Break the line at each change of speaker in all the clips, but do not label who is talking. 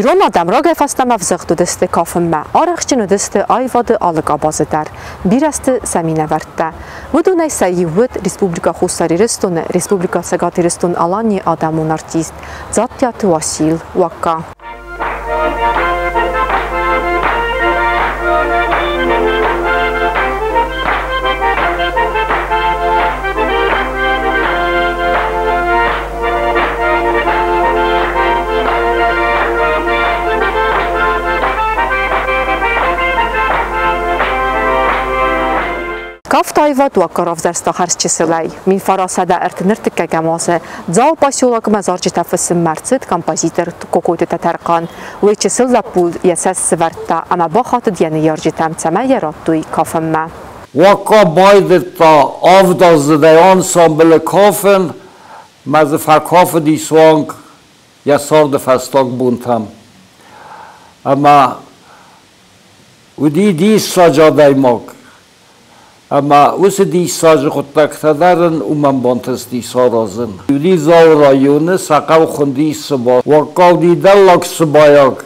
Ирон адӕм рагӕй фӕстӕмӕ взыгъд уыдысты кафынмӕ, арӕхстджын уыдысты аивады алы къабазы дӕр. Бирӕ сты сӕ минӕвӕрттӕ. Уыдонӕй сӕ иу уыд Республикӕ Хуссар Ирыстоны, Республикӕ Цӕгат Ирыстон-Аланийы адӕмон артист Дзаттиаты Уасил, Уакка. Кафт аивад Уакка равзӕрста хӕрзчысылӕй. 1933 азы Дзауы поселокмӕ зарджытӕ фысыммӕ ӕрцыд композитор Кокойты Тӕтӕрхъан. Уый чысыл лӕппу йӕ цӕст сывӕрдта ӕмӕ бахатыд йӕ ныййарджытӕм, цӕмӕй йӕ радтой кафынмӕ.
Уакка байдыдта авдаздзыдӕй ансамблы кафын, мӕ дзы фӕкафыди суанг йӕ царды фӕстаг бонтӕм. Ӕмӕ уыди диссаджы адӕймаг. Ӕмӕ уыцы диссаджы хъуыддӕгтӕ дӕр ын уымӕн бантысти саразын. Уыди Дзауы районы, сӕ хъӕу хуынди Сыба. Уакка уыди дӕллаг сыбайаг.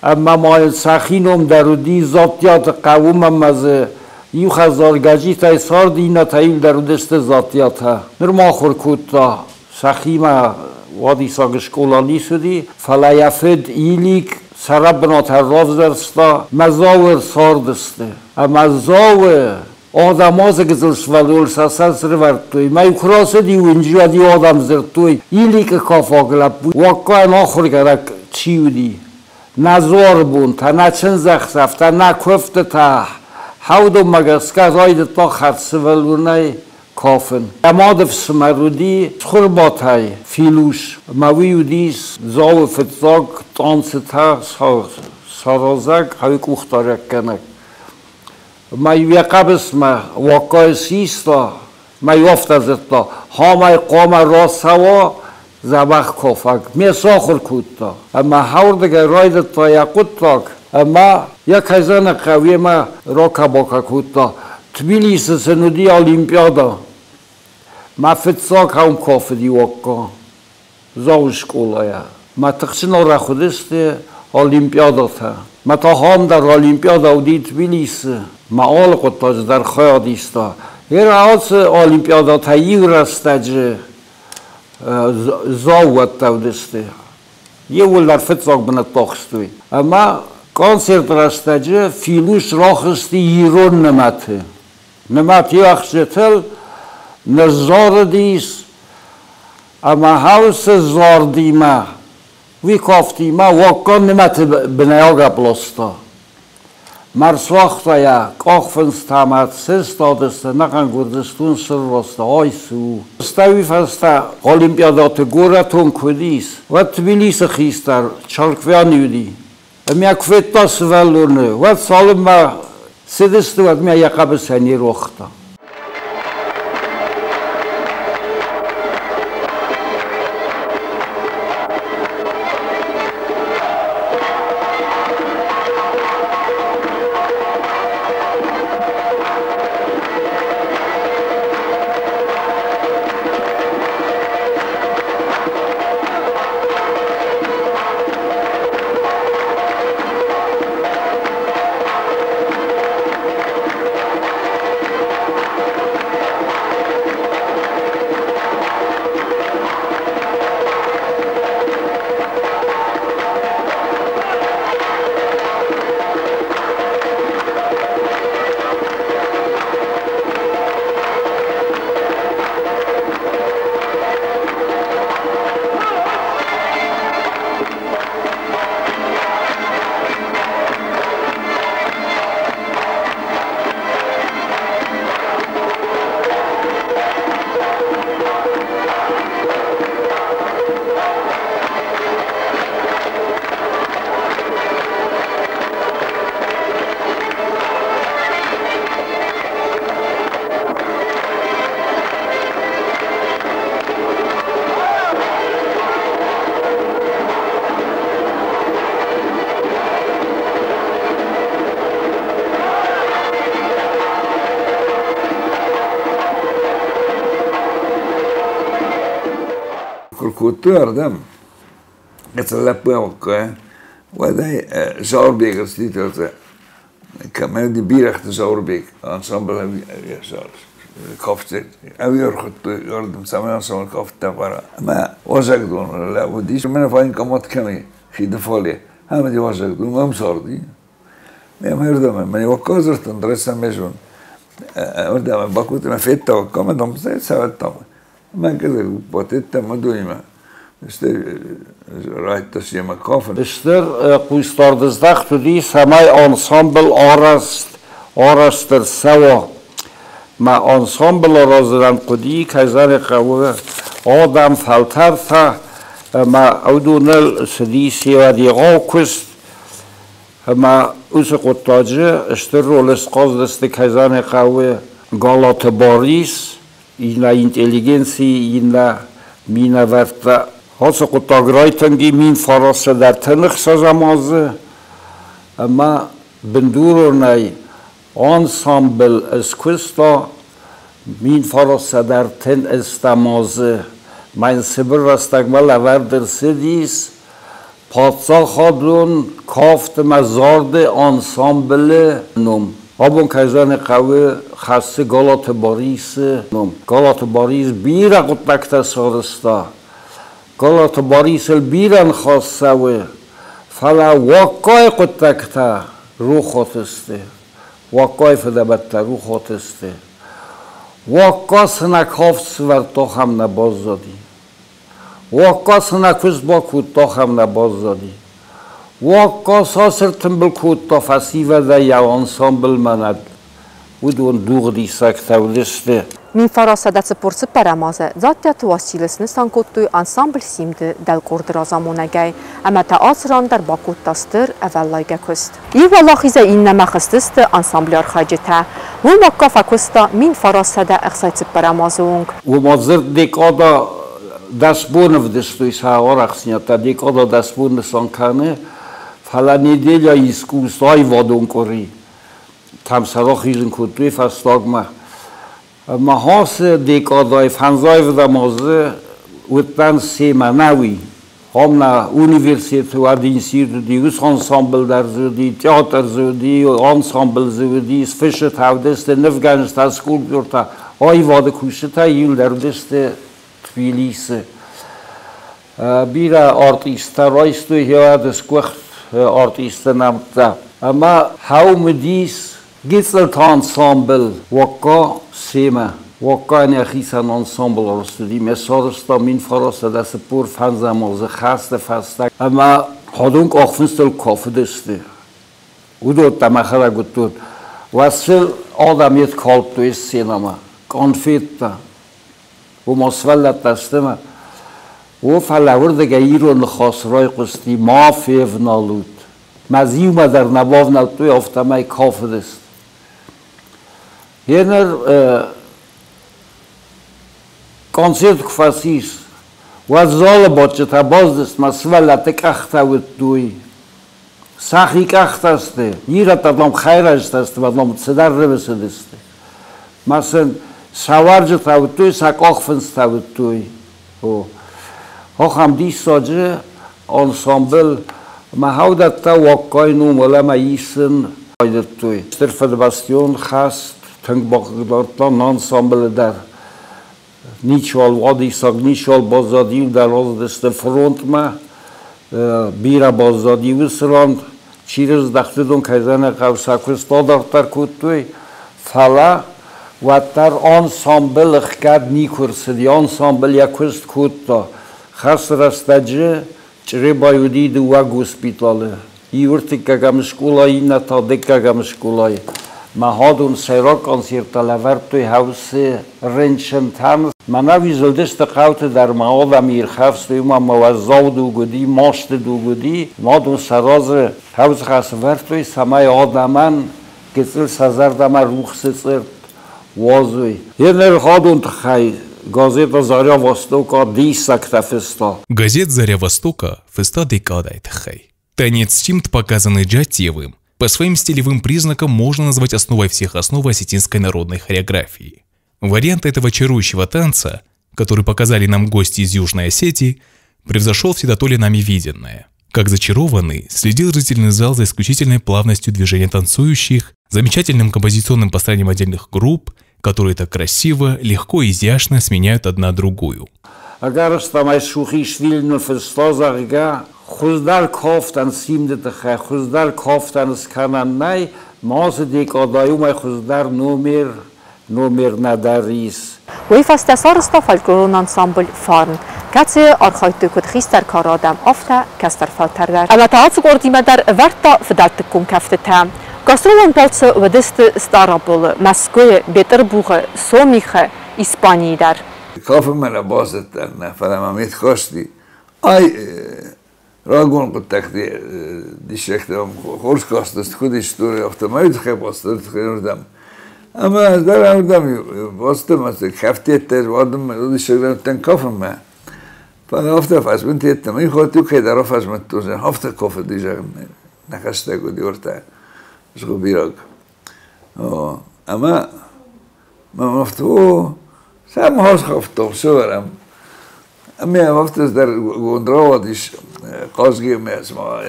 Ӕмӕ ма йын сӕхи ном дӕр уыди Дзаттиаты хъӕу, уымӕн ӕмӕ дзы иу хӕдзар Гӕджитӕй цард, иннӕтӕ иуылдӕр уыдысты Дзаттиатӕ. Ныр ма ахуыр кодта сӕхимӕ уадиссаг скъола ницы уыди, фӕлӕ йӕ фыд Илик цӕрӕнбынатӕн равзӕрста, мӕ Дзауы ӕрцардысты. Ӕмӕ Дзауы адӕм ацы гыццыл сывӕллон сӕ сӕр сӕвӕрдтой. Мӕ иу куы рацыди уынджы, уӕд-иу адӕм дзырдтой, Иликы кафаг лӕппу, Уаккайӕн ахуыргӕнӕг чи уыди. Нӕ дзуары бонтӕ, нӕ чындзӕхсӕвтӕ, нӕ куывдтытӕ хӕудонмӕ гӕсгӕ райдыдта хӕрз сывӕллонӕй кафын. Йӕ мады фсымӕр уыди Цхуырбатӕй Филус, ӕмӕ уый уыдис Дзауы фыццаг танцытӕ саразӕг ӕви къухдарӕггӕнӕг. Ӕмӕ-иу йӕ хъӕбысмӕ Уаккайы систа, ӕмӕ-иу афтӕ дзырдта, Хамӕй хъуамӕ рацӕуа дзӕбӕх кафӕг. Ме сахуыр кодта. Ӕмӕ хӕрдыгӕй райдыдта йӕ хъуыддаг, ӕмӕ йӕ кӕй зӕгъын хъӕуы, йемӕ ракӕ-бакӕ кодта. Тбилисы сын уыди Олимпиадӕ. Мӕ фыццаг хъӕум кафыди Уакка, Дзауы скъолайӕ. Мӕ тыхджын арӕх уыдысты Олимпиадӕтӕ. Мӕ та ахӕм дӕр Олимпиадӕ уыди Тбилисы. Мӕ алы хъуыддаджы дӕр хайад иста. Гъер ацы Олимпиадӕтӕ иу рӕстӕджы заууӕттӕ уыдысты. Иууылдӕр фыццаг бынӕттӕ ахстой. Ӕмӕ концерты рӕстӕджы Филус рахызти ирон нымӕты. Нымӕт ӕхсджытыл ныззарыдис ӕмӕ хаусы зардимӕ, уый кафтимӕ уаккон нымӕты бынӕй агӕпп ласта. Мӕрсуагъта йӕ къахфындзтӕ ӕмӕ сыстадысты ӕнӕхъӕн Гуырдзыстон сыррӕзта, ай цы у. Стӕй уый фӕстӕ Олимпиадӕты горӕтон куы уыдис, уӕд Тбилисы хистӕр Чарквиани уыди. Ӕмӕ куы федта сывӕллоны, уӕд цалынмӕ цыдысты, уӕдмӕ йӕ хъӕбысӕй не руагъта.
Кодтой ардӕм, гыццыл лӕппу Уӕдӕй Зауырбег ӕрцыди, кӕмӕ бирӕгъты Зауырбег ансамбль кафты ӕви ӕрхуыдтой ардӕм, цӕмӕй ансамбль кафттӕ аппара. Ӕмӕ уазӕгдоны лӕууыдис. Мӕнӕ военкомат кӕм и, хиды фале, ӕмӕ уазӕгдон ам царди. Ӕмӕ ардӕм, мӕ уакка дзырдтон, дрӕссӕн ме зон. Ардӕм бакодта, мӕ федта уакка, мӕ дам, цӕвӕдтам. Мӕ кӕдӕг батедтам уыдонимӕ. Стӕй райдыдта семӕ кафын.
Стыр хъусдард здӕхт уыди, цӕмӕй ансамбль арӕзт ӕрцӕуа. Мӕ ансамбль аразынӕн хъуыди, кӕй зӕгъын хъӕуы, адӕм, фӕлтӕртӕ, ӕмӕ уыдоныл цыди се егъау куыст. Ӕмӕ уыцы хъуыддаджы стыр ролы схъазыдысты, кӕй зӕгъын хъӕуы, Галаты Барис, иннӕ интеллигенцийы иннӕ минӕвӕрттӕ. Ацы хъуыддаг райтынг и 1936 азы, ӕмӕ бындуронӕй ансамбль скуыста 1938 азы. Мӕн цыбыр рӕстӕгмӕ лӕвӕрд ӕрцыдис паддзахадон кафты ӕмӕ зарды ансамблы ном. Абон, кӕй зӕгъын хъӕуы, хӕссы Галаты Барисы ном. Галаты Барис бирӕ хъуыддӕгтӕ сарӕзта. Галаты Барисыл бирӕ ныхас цӕуы, фӕлӕ Уаккайы хъуыддӕгтӕ рохуаты сты. Уаккайы фыдӕбӕттӕ рохуаты сты. Уакка цы нӕ кафт сывӕрдта, ахӕм нӕ баззади. Уакка цы нӕ куыст бакодта, ахӕм нӕ баззади. Уакка цас ӕртымбыл кодта фӕсивӕдӕй йӕ ансамблмӕ нӕ, уыдон дугъдисӕгтӕ уыдысты.
1944 азы Дзаттиаты Уасилы снысан кодтой ансамбль «Симд»-ы дӕлкъорды разамонӕгӕй, ӕмӕ та ацы ран дӕр бакодта стыр ӕвӕллайгӕ куыст. Иу уӕлахизӕй иннӕмӕ хызтысты ансамблы архайджытӕ. Уым Уакка фӕкуыста 1964 азы онг.
Уымӕ дзырд декада 10 боны вдыстой сӕ арӕхстдзинӕдтӕ, декада 10 боны нысан кӕны, фӕлӕ неделя искусств, аивадон къуыри там сӕ рахизын кодтой фӕстагмӕ. Ӕмӕ ацы декадӕйы фӕндзайӕм азы уыдтӕн семӕ нӕуи. Ам нӕ университеты уӕд институт уыди, уыцы ансамбль дӕр дзы уыди, театр дзы уыди, ансамбль дзы уыди, фысджытӕ уыдысты, нывгӕнджытӕ, скульптортӕ, аивады кусджытӕ иуылдӕр уыдысты Тбилисы. Бирӕ артисттӕ райстой уӕды сгуыхт артистты нӕмттӕ. Ӕмӕ хӕум уыдис гыццылты ансамбль Уакка семӕ. Уакка йӕхицӕн ансамбль арӕзт уыди. Ме сарӕзта 1945 азы хӕсты фӕстӕ. Ӕмӕ хадон къахфындзтыл кафыдысты. Уыдоттӕ мӕхӕдӕг уыдтон. Уӕд адӕм йед калдтой сценӕмӕ, конфеттӕ. Уымӕ сывӕллӕттӕ сты ӕмӕ о, фӕлӕ уырдыгӕй ирон ныхас райхъуысти: ма февналут. Мӕ зиумӕ дӕр нӕ бавнӕлдтой, афтӕмӕй кафыдысты. Еныр концерт куы фӕцис, уӕд залы бадджытӕ баздысты, мӕ сывӕллӕтты къӕхтӕ уыдтой. Сӕхи къӕхтӕ сты, ирӕттӕ дам хӕйрӕджытӕ сты, дам цыдӕр рымысыдысты. Мӕ сын сӕ уӕрджытӕ уыдтой, сӕ къахфындзтӕ уыдтой. О. Ахӕм диссаджы ансамбль мӕ хӕудӕттӕ Уаккайы номыл ӕмӕ исын райдыдтой. Стыр Фыдыбӕстӕйон хӕст тынг бахъыгдардта нӕ ансамблы дӕр. Ничиуал уадиссаг, ничиуал баззад, иуылдӕр ацыдысты фронтмӕ, бирӕ баззади уыцы ран. Чи рыздӕхт, уыдон, кӕй зӕгъын хъӕуы, сӕ куыст адарддӕр кодтой, фӕлӕ уӕддӕр ансамбль ӕхгӕд никуы рцыди. Ансамбль йӕ куыст кодта. Хӕсты рӕстӕджы Чъребайы уыди дыууӕ госпиталы. Иу ӕртыккӕгӕм скъолайы, иннӕ та дыккӕгӕм скъолайы. Мӕ хадон сӕйраг концерттӕ лӕвӕрдтой хӕусы рынчынтӕн. Мӕнӕуи зылдысты хъӕуты дӕр, ма адӕм ирхӕфстой, уымӕн ӕмӕ уӕззау дуг уыди, масты дуг уыди. Мадон сӕ разы хӕусы хӕс ӕвӕрдтой, цӕмӕй адӕмӕн гыццыл сӕ зӕрдӕмӕ рухсы цъыртт уадзой. Еныр хадон тыххӕй газета «Заря Востока» диссӕгтӕ фыста.
Газет «Заря Востока» фыста декадӕйы тыххӕй. Танец «Симд», показанный Джатиевым, по своим стилевым признакам можно назвать основой всех основ осетинской народной хореографии. Вариант этого чарующего танца, который показали нам гости из Южной Осетии, превзошел все дотоле нами виденное. Как зачарованный, следил зрительный зал за исключительной плавностью движения танцующих, замечательным композиционным построением отдельных групп, которые так красиво, легко и изящно сменяют одна другую.
Ӕгӕрыстӕмӕй Сухишвили фыста, зӕгъгӕ, хуыздӕр кафтӕн симды тыххӕй, хуыздӕр кафтӕн скӕнӕн нӕй, ма ацы декадӕйы уымӕй хуыздӕр номер, номер нӕдӕр ис.
Уый фӕстӕ сарӕзта фольклорон ансамбль «Фарн», кӕцыйы архайдтой куыд хистӕр кары адӕм, афтӕ кӕстӕр фӕлтӕр дӕр. Ӕмӕ та ацы къордимӕ дӕр ӕвӕрдта фыдӕлтыккон кӕфтытӕ. Гастролон балцы уыдысты Стъараполы, Мӕскуыйы, Бетъырбухы, Сомихы, Испанийы дӕр.
Кафынмӕ нӕ бацыдтӕн, нӕ, фӕлӕ мӕм йед касти. Ай рагон хъуыддӕгты диссӕгтӕ хорз кастысты, куыд истори, афтӕ ма тыххӕй бацыдтӕн тыххӕй Ӕмӕ ӕз дӕр ардӕм бацыдтӕн, кафтеттӕ уадынмӕ, диссагдӕрттӕн кафынмӕ. Фӕлӕ афтӕ фӕзмынтеттӕм, иу хатт иу кӕйдӕр афӕзмыдтон, афтӕ кафыди, зӕгъын, нӕ хӕстӕг уыди уӕртӕ згъуыбираг. Ӕмӕ мӕм афтӕ, о, сӕм хорз хафтон, сывӕрӕм. Ӕмӕ афтӕ дӕр гонд рауадис хъазгӕ мӕ цыма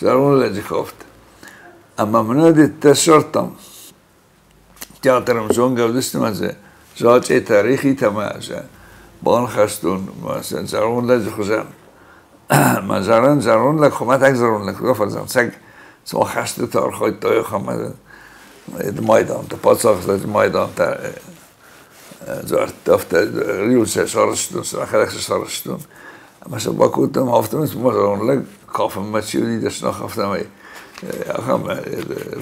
зӕронд лӕджы кафт. Ӕмӕ мын ӕдеттӕ ссардтам. Театрӕн зонгӕ уыдысты мӕ дзы зачъетӕ, рихитӕ мӕ сӕ баныхӕстон мӕ сӕ зӕронд лӕджы хуызӕн. Мӕ зӕронд зӕронд лӕг, хуымӕтӕг зӕронд лӕг рафӕрдзӕн, цӕг цыма хӕстыты архайдта ахӕм майдантӕ, паддзахады майдантӕ дзуӕртты афтӕ риуы сӕ сарӕзтон, сӕ мӕхӕдӕг сӕ сарӕзтон. Ӕмӕ сӕ бакодтам, афтӕмӕй цыма зӕронд лӕг кафынмӕ чи уыди дӕсны, афтӕмӕй ахӕм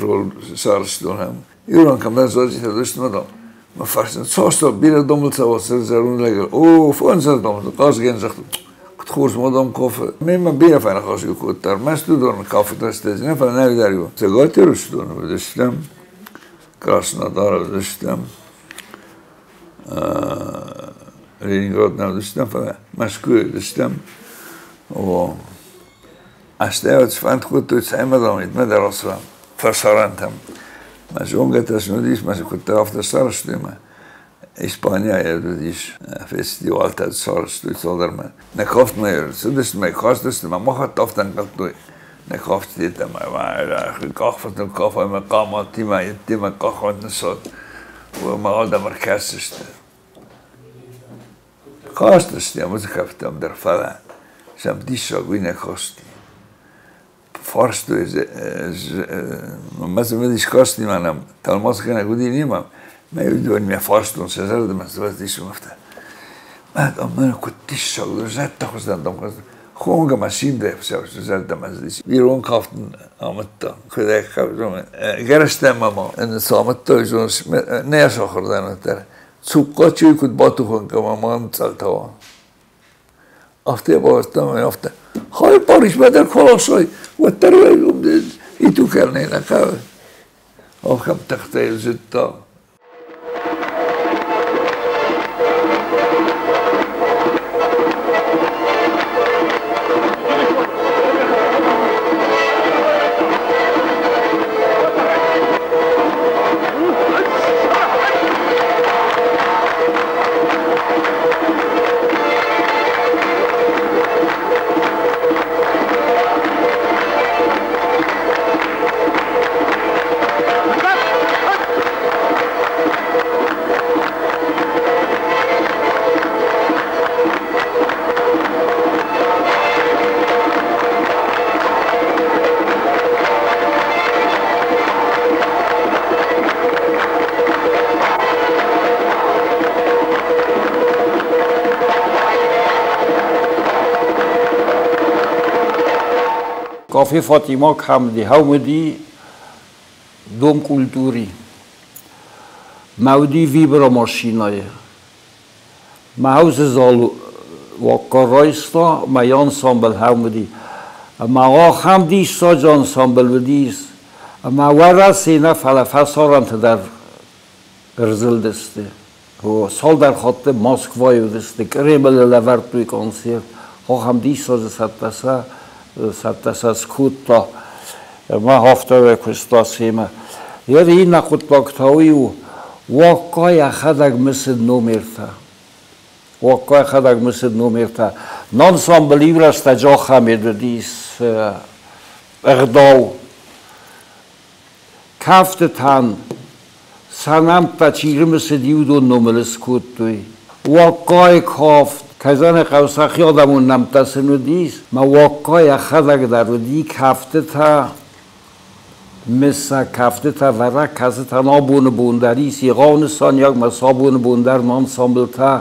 роль сарӕзтон ӕм. Ирон кӕмдӕр зоджитӕ уыдысты мӕ дам, мӕ фарстӕн цас бирӕ домыл цӕуы зӕронд лӕгыл. О, фондзӕр домыл, хъазгӕ загъта, куыд хорз ма дам кафы. Мемӕ бирӕ фӕныхас кодта, ӕрмӕст уыдон кафы рӕстӕджы нӕ, фӕлӕ нӕ дӕр иу. Цӕгат Ирыстоны уыдыстӕм, Краснодары уыдыстӕм, Ленинград нӕ уыдыстӕм, фӕлӕ Мӕскуыйы уыдыстӕм. О, Астӕу сфӕнд кодтой, цӕмӕй дам, дӕр ацӕуӕм фӕсарӕнтӕм. Мӕ зонгӕтӕ сын уыдис, мӕ куыддӕр афтӕ сарӕзтой мӕ Испанияйы уыдис фестивалтӕ сарӕзтой цалдӕрмӕ. Нӕ кафтмӕ цыдысты, мӕ кастысты, мӕ махатт афтӕ ӕнхъӕлдтой. Нӕ кафтытӕ мӕ къахфыты каф ӕмӕ хъаматимӕ, йеддӕмӕ къахвӕнд ныссад. Мӕ адӕм ӕркӕсдзысты. Кастысты уыцы кӕфтӕм дӕр, фӕлӕ сӕм диссаг уый нӕ касти. Фарстой мӕ цымыдис касти мӕнӕм, тӕлмацгӕнӕг уыди немӕ, мӕ уыдонмӕ фарстон сӕ зӕрдӕмӕ цы фӕцис афтӕ. Мӕ дам, мӕнӕ куыд диссаг, зӕдтӕ хуыздӕн дам, хонгӕ мӕ симдӕ зӕрдӕмӕ цыдис. Ирон кафт амыдта, куыд ӕй гӕрӕстӕ ма ма цы амыдтой, нӕ сахуыр дӕн дӕр. Цухъхъа куыд батухын кӕна ма ӕнцъӕлтӕ Афтӕ бавӕрдтам, афтӕ. Хай Парижмӕ дӕр куы аласай, уӕддӕр иту кӕнӕ хъӕуы. Ахӕм тыхтӕ зыдта.
Кафе Фатима кӕм уыди, хӕм уыди Дом культуры. Мӕ уыди вибромашинӕйы. Мӕ хӕусы зал уакка райста, мӕ ансамбль хӕм уыди. Ӕмӕ ахӕм диссаджы ансамбль уыдис, ӕмӕ Уӕрӕсе нӕ, фӕлӕ фӕсарӕнты дӕр ӕрзылдысты. Цалдӕр хатты Москвайы уыдысты, Кремлы лӕвӕрдтой концерт. Ахӕм диссаджы цӕттӕ сӕ цӕттӕ сӕ скодта. Мах афтӕ куыста семӕ. Йӕ иннӕ хъуыддаг та уый у, Уакка йӕхӕдӕг мысыд номертӕ. Уакка йӕхӕдӕг мысыд номертӕ. Нӕ ансамблы иу рӕстӕджы ахӕм уыдис ӕгъдау. Кӕфтытӕн сӕ нӕмттӕ чи рымысыди, уыдон номыл скодтой. Уаккайы кафт, кӕй зӕгъын хъӕуы, сӕхи адӕмон нӕмттӕ сын уыдис, мӕ Уакка йӕхӕдӕг дӕр уыди кӕфтытӕ, Мессӕ кӕфтытӕ вӕрӕг, кӕцытӕн абоны бон дӕр ис егъау нысаниуӕг, мӕ сӕ абоны бон дӕр ансамблтӕ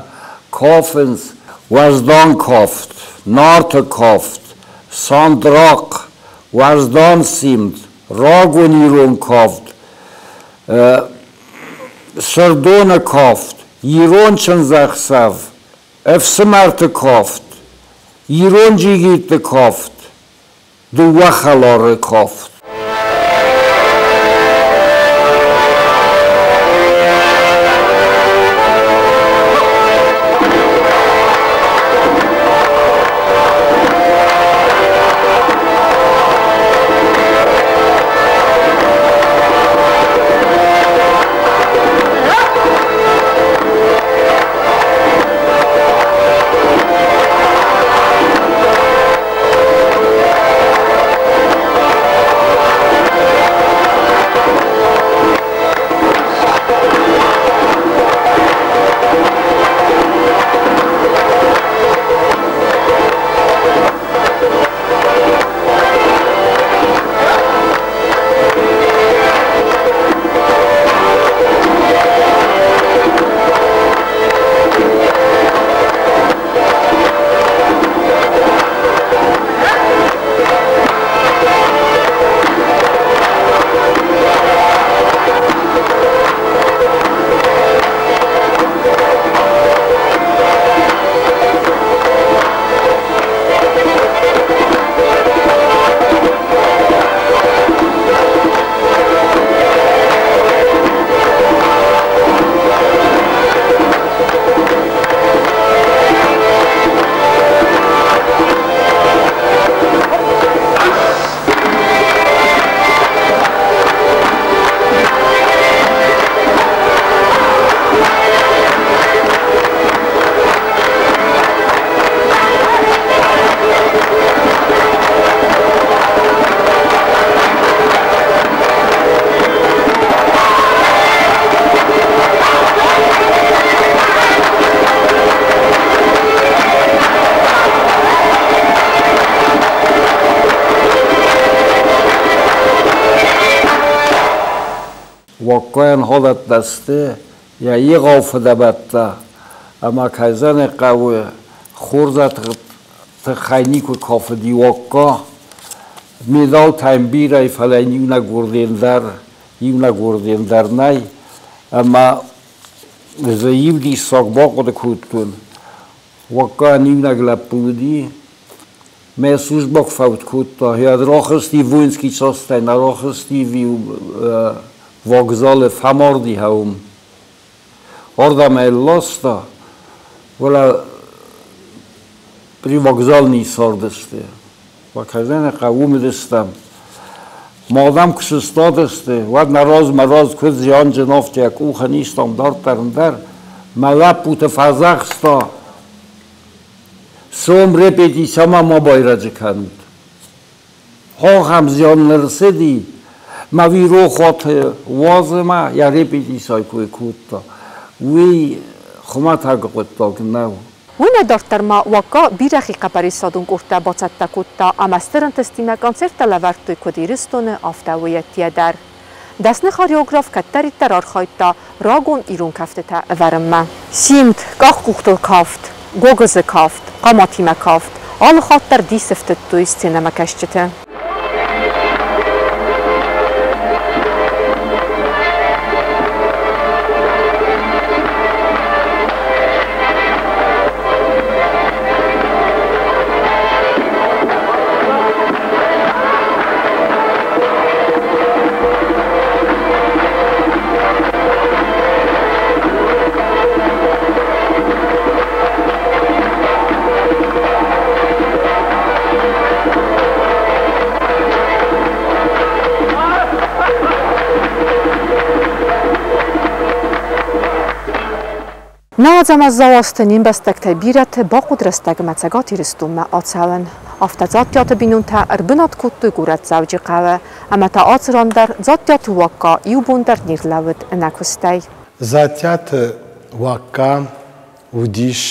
кафынц. Уӕздан кафт, Нарты кафт, Сандрахъ, Уӕздан симд, рагон ирон кафт, Сырдоны кафт, ирон чындзӕхсӕв, ӕфсымӕрты кафт, ирон джигитты кафт, дыууӕ хӕлары кафт. Уаккайӕн халӕттӕ сты йӕ егъау фыдӕбӕттӕ, ӕмӕ, кӕй зӕгъын хъӕуы, хорзӕты тыххӕй никуы кафыди Уакка. Медалтӕ йын бирӕ, фӕлӕ йын иунӕг орден дӕр, иунӕг орден дӕр нӕй. Ӕмӕ дзы иу диссаг бахъуыды кодтон. Уаккайӕн иунӕг лӕппу уыди, Мӕ службӕ куы фӕуд кодта, йӕ рахызти воинский частӕй, нӕ рахызти вокзалы фӕмарди уым. Ардӕм ӕй ласта, фӕлӕ при вокзал цардысты. Бакӕсӕны хъӕу уым уыдыстӕм. Мадам куы сыстадысты, уӕд нӕ размӕ раз куыд зианджын афтӕ йӕ къухӕн истам дарддӕр ӕндӕр. Мӕ лӕппуты фӕдзӕхста, Сом репетицӕмӕ ма байрӕджы кӕнут. Ахӕм зиан не рцыди, мӕ уый рохуаты уадзы мӕ йӕ репетицӕйы кой кодта. Уый хуымӕтӕг хъуыддаг нӕу.
Уымӕй дарддӕр ма Уакка бирӕ хихъӕппӕрисадон къордтӕ бацӕттӕ кодта ӕмӕ стыр ӕнтыстимӕ концерттӕ лӕвӕрдтой куыд Ирыстоны, афтӕ уыйӕдтийӕ дӕр. Дӕсны хореограф кӕддӕриддӕр архайдта рагон ирон кӕфтытӕ ӕвӕрынмӕ. Симд, къахкъухтыл кафт, гогызы кафт, хъаматимӕ кафт алы хатт дӕр дисы фтыдтой сценӕмӕкӕсджыты. Нӕуӕдзӕм уӕззау азты не мбӕстӕгтӕй бирӕты бахъуыд рӕстӕгмӕ Цӕгат Ирыстонмӕ ацӕуын. Афтӕ Дзаттиаты бинонтӕ ӕрбынат кодтой горӕт Дзӕуджыхъӕуы ӕмӕ та ацы ран дӕр Дзаттиаты Уакка иу бон дӕр не рлӕууыд ӕнӕ куыстӕй.
Дзаттиаты Уакка уыдис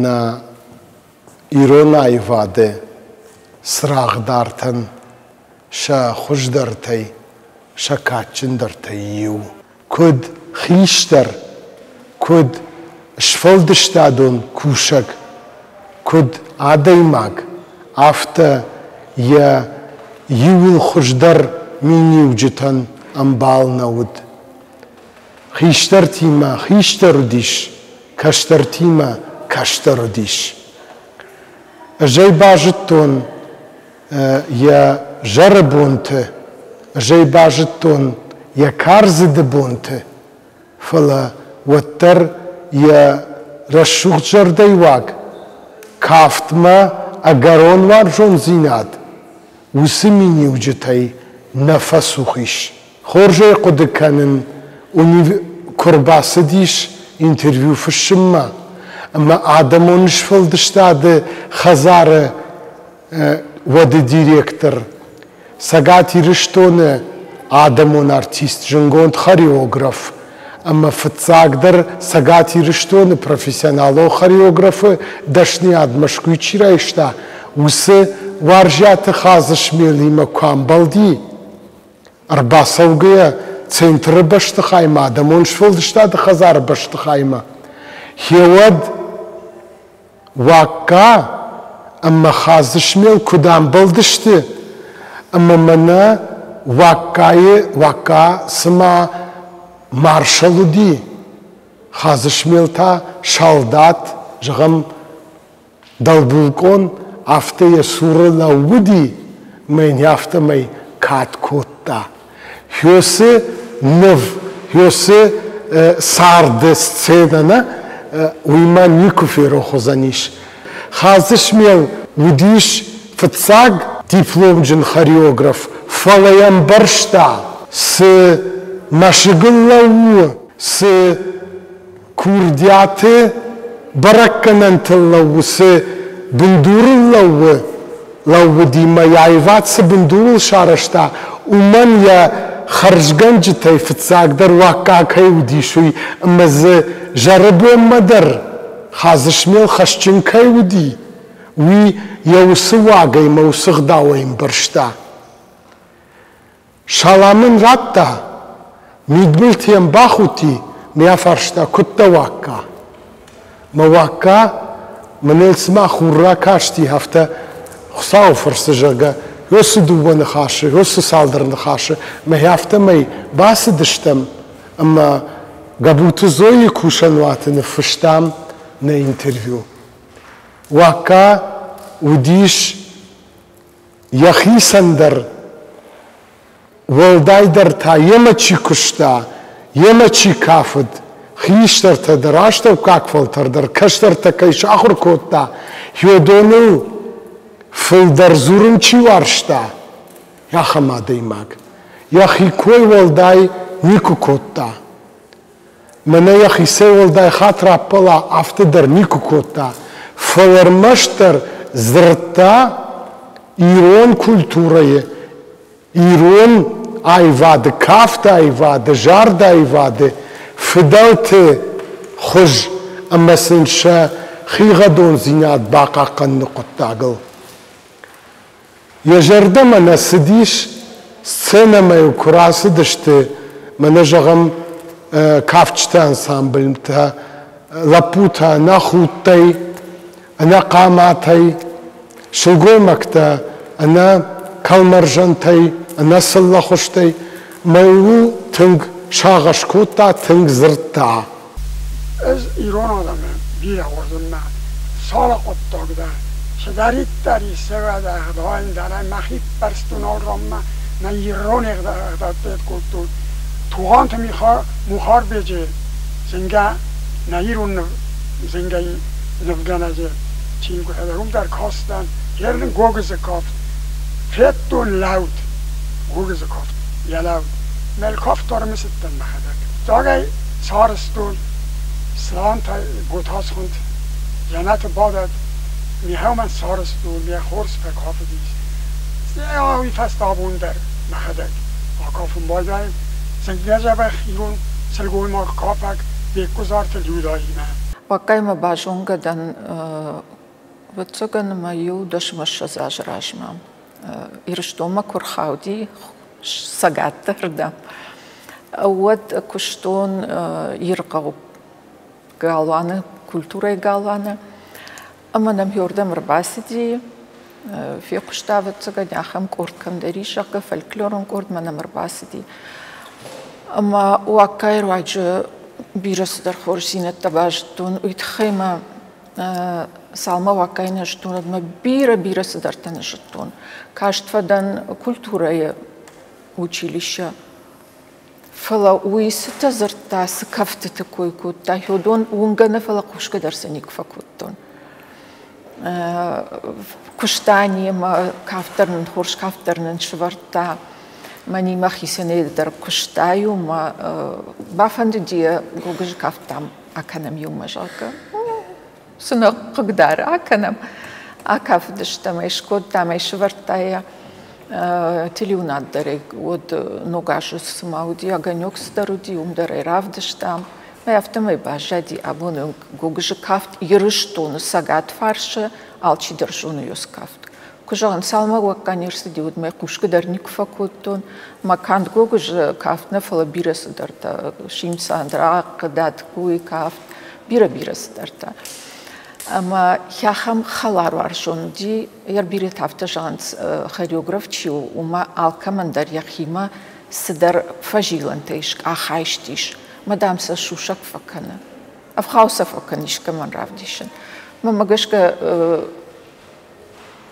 нӕ ирон аивады цырагъдартӕн сӕ хуыздӕртӕй, сӕ кадджындӕртӕй иу. Куыд хистӕр, куыд сфӕлдыстадон кусӕг, куыд адӕймаг, афтӕ йӕ иууыл хуыздӕр миниуджытӕн ӕмбал нӕ уыд. Хистӕртимӕ хистӕр уыдис, кӕстӕртимӕ кӕстӕр уыдис. Ӕз ӕй базыдтон йӕ зӕры бонты, ӕз ӕй базыдтон йӕ кардзыды бонты, фӕлӕ уӕддӕр йӕ рӕсугъд зӕрдӕйы уаг, кафтмӕ ӕгӕрон уарзондзинад уыцы миниуджытӕй нӕ фӕцух ис. Хорз ӕй хъуыды кӕнын, куы рбацыдис интервью фыссынмӕ ӕмӕ адӕмон сфӕлдыстады хӕдзары уӕды директор, Цӕгат Ирыстоны адӕмон артист, зынгонд хореограф ӕмӕ фыццагдӕр Цӕгат Ирыстоны профессионалон хореографы дӕсныйад Мӕскуыйы чи райста, уыцы Уарзиаты Хадзысмелимӕ куы амбӕлди, ӕрбацӕугӕйӕ центры бӕстыхаймӕ, адӕмон сфӕлдыстады хӕдзары бӕстыхаймӕ, хеуӕд Уакка ӕмӕ Хадзысмел куыд амбӕлдысты, ӕмӕ мӕнӕ Уаккайы Уакка цыма маршал уыди, Хадзысмел та салдат, зӕгъӕм, дӕлбулкъон, афтӕ йӕ цуры лӕууыди мӕ йын афтӕмӕй кад кодта. Хёсы ныв, Хёсы царды сценӕ нӕ, уый ма никуы ферох уыдзӕнис. Хадзысмел уыдис фыццаг дипломджын хореограф, фӕлӕ йӕ ӕмбӕрста, цы мӕсыгыл лӕууы, цы курдиаты бӕрӕггӕнӕнтыл лӕууы, цы бындурыл лӕууы, лӕууыди мӕ аивад цы бындурыл сарӕзта, уымӕн йӕ хӕрзгӕнджытӕй фыццагдӕр Уакка кӕй уыдис, уый ӕмӕ дзы зӕрыбонмӕ дӕр Хадзысмел хӕсджын кӕй уыди, уый йӕ уыцы уагӕй мӕ уыцы гъдауӕй ӕмбӕрста. Салам ын радта, мидбылты йӕм бахудти, мӕ афарста, куыд дӕ Уакка? Мӕ Уакка мын ыл цыма хур ракасти, афтӕ Хуыцауы фӕрцы, зӕгъгӕ, уыцы дыууӕ ныхасы, уыцы цалдӕр ныхасы мӕ афтӕмӕй бацыдыстӕм ӕмӕ Гӕбуты Зойы кусӕнуаты ныффыстам нӕ интервью. Уакка уыдис йӕхицӕн дӕр, уӕлдайдӕр та йемӕ чи куыста, йемӕ чи кафыд, хистӕртӕ дӕр, астӕуккаг фӕлтӕр дӕр, кӕстӕртӕ кӕй сахуыр кодта, уыдоныл фылдӕр дзурын чи уарзта, ахӕм адӕймаг. Йӕхи кой уӕлдай никуы кодта. Мӕнӕ йӕхицӕй уӕлдай хатт раппӕла, афтӕ дӕр никуы кодта, фӕлӕ ӕрмӕстдӕр дзырдта ирон культурӕйы, ирон аивады, кафты аивады, зарды аивады фыдӕлты хуыз ӕмӕ сын сӕ хигъӕдондзинад бахъахъхъӕныны хъуыддагыл. Йӕ зӕрдӕмӕ нӕ цыдис, сценӕмӕ-иу куы рацыдысты, мӕнӕ зӕгъӕм, кафджыты ансамбльтӕ, лӕппутӕ ӕнӕ худтӕй, ӕнӕ хъаматӕй, сылгоймӕгтӕ ӕнӕ кӕлмӕрзӕнтӕй, ӕнӕ цыллӕхуызтӕй, мӕ ууыл тынг сагъӕс кодта, тынг дзырдта.
Ӕз ирон адӕмы бирӕ уарзын мӕ цалы хъуыддаг дӕр, цыдӕриддӕр исӕвӕд ӕгъдауӕн дӕр ӕй мӕхи ппӕрстон алранмӕ, нӕ ирон ӕгъдӕуттӕ кодтон. Тугъанты Мухарбеджы зынгӕ нӕ ирон зынгӕ нывгӕнӕджы чингуытӕ дӕр уым дӕр кастӕн, Гернын Гогызы кафт, федтон лӕуд, Гогызы кафт, йӕ лӕуд. Мӕлкафт ӕрымысыдтӕн мӕхӕдӕг. Рагӕй сарӕзтон. Сланта Готаз хуынд, дзӕнӕты бадӕд, Михаумӕн сарӕзтон, йӕ хорз фӕкафыдис. Уый фӕстӕ абон дӕр мӕхӕдӕг акафын байдайын зынгӕ дзӕбӕх ирон сылгоймаг кафӕг Беккуызарты Людаимӕ.
Уаккаймӕ базонгӕ дӕн, ӕвӕццӕгӕн, мӕ иу 10-20 азы размӕ. Ирыстонмӕ куы рхауди цӕгатты рдӕм, уӕд куыстон Ирыхъӕуы галуаны, культурӕйы галуаны. Ӕмӕ нӕм иуырдӕм ӕрбацыди, фехъуыста, ӕвӕццӕгӕн, ахӕм къорд кӕмдӕр ис, зӕгъгӕ, фольклорон къордмӕ нӕм ӕрбацыди. Ӕмӕ Уаккайы руаджы бирӕ цыдӕр хорздзинӕдтӕ базыдтон. Уый тыххӕй мӕ цалмӕ Уаккайы нӕ зыдтон, уӕдмӕ бирӕ-бирӕ цыдӕртӕ нӕ зыдтон. Каст фӕдӕн культурӕйы училище. Фӕлӕ уый цытӕ дзырдта, цы кӕфтыты кой кодта, уыдон уынгӕ нӕ, фӕлӕ хъусгӕ дӕр сӕ никуы фӕкодтон. Куыста немӕ, кафт дӕр нын, хорз кафт дӕр нын сӕвӕрдта. Мӕнимӕ хицӕнӕй дӕр куыста-иу мӕ бафӕндыди гогызы кафт, дам, акӕнӕм иумӕ, зӕгъгӕ. Цы нӕ хъыгдары, акӕнӕм. Акафыдыстӕм ӕй, скодтам ӕй, сӕвӕрдта йӕ телеуынад дӕр ӕй, уӕд ног азы цыма уыди, огонек цыдӕр уыди, уым дӕр ӕй равдыстам. Мӕ афтӕмӕй баззади абоны онг гогызы кафт Ирыстоны цӕгат фарсы, алчидӕр зоны йоцы кафт. Куы зӕгъын, цалынмӕ уӕггӕ не рцыди, уӕдмӕ хъусгӕ дӕр никуы фӕкодтон. Мӕ канд гогызы кафт нӕ, фӕлӕ бирӕ цыдӕртӕ. Симсандрахъ, Дӕтгуйы кафт, бирӕ-бирӕ цыдӕртӕ. Ӕмӕ ахӕм хӕларуарзон уыди, йӕ бирӕтӕ афтӕ зӕгъынц, хореограф чи у, уымӕ алкӕмӕн дӕр йӕхимӕ цыдӕр фӕзилӕнтӕ ис, къахайст ис, мӕ, дам, сӕ сусӕг фӕкӕны. Ӕвгъау сӕ фӕкӕны искӕмӕн равдисын. Мӕнмӕ гӕсгӕ,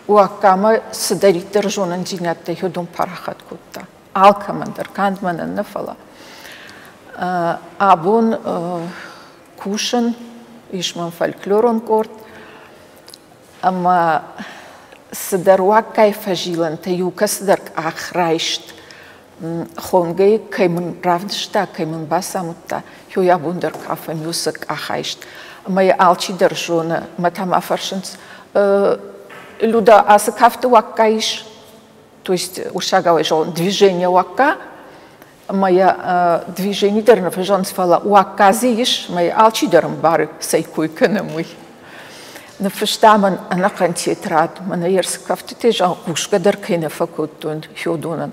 Уаккамӕ цыдӕриддӕр зонындзинӕдтӕ уыдон парахат кодта. Алкӕмӕн дӕр, канд мӕнӕн нӕ, фӕлӕ. Абон кусын, ис мӕм фольклорон къорд, ӕмӕ цыдӕр уаггай фӕзилӕнтӕ иу кӕцыдӕр къах райст хонгӕ кӕй мын равдыста, кӕй мын бацамыдта, уый абон дӕр кафӕм уыцы къахайст. Ӕмӕ йӕ алчидӕр зоны. Мӕ та мӕ фӕрсынц, Люда, ацы кафты уакка ис? То есть уырыссагау зӕгъон, движение уакка, ӕмӕ йӕ движение дӕр нӕ фӕзӕгъынц, фӕлӕ уакка дзы ис, ӕмӕ йӕ алчидӕр ӕмбары, цӕй кой кӕнӕм, уый. Ныффыста мын ӕнӕхъӕн тетрад, мӕнӕ йе рцыкӕфтытӕ, зӕгъ, хъусгӕ дӕр кӕй нӕ фӕкодтон уыдонӕн.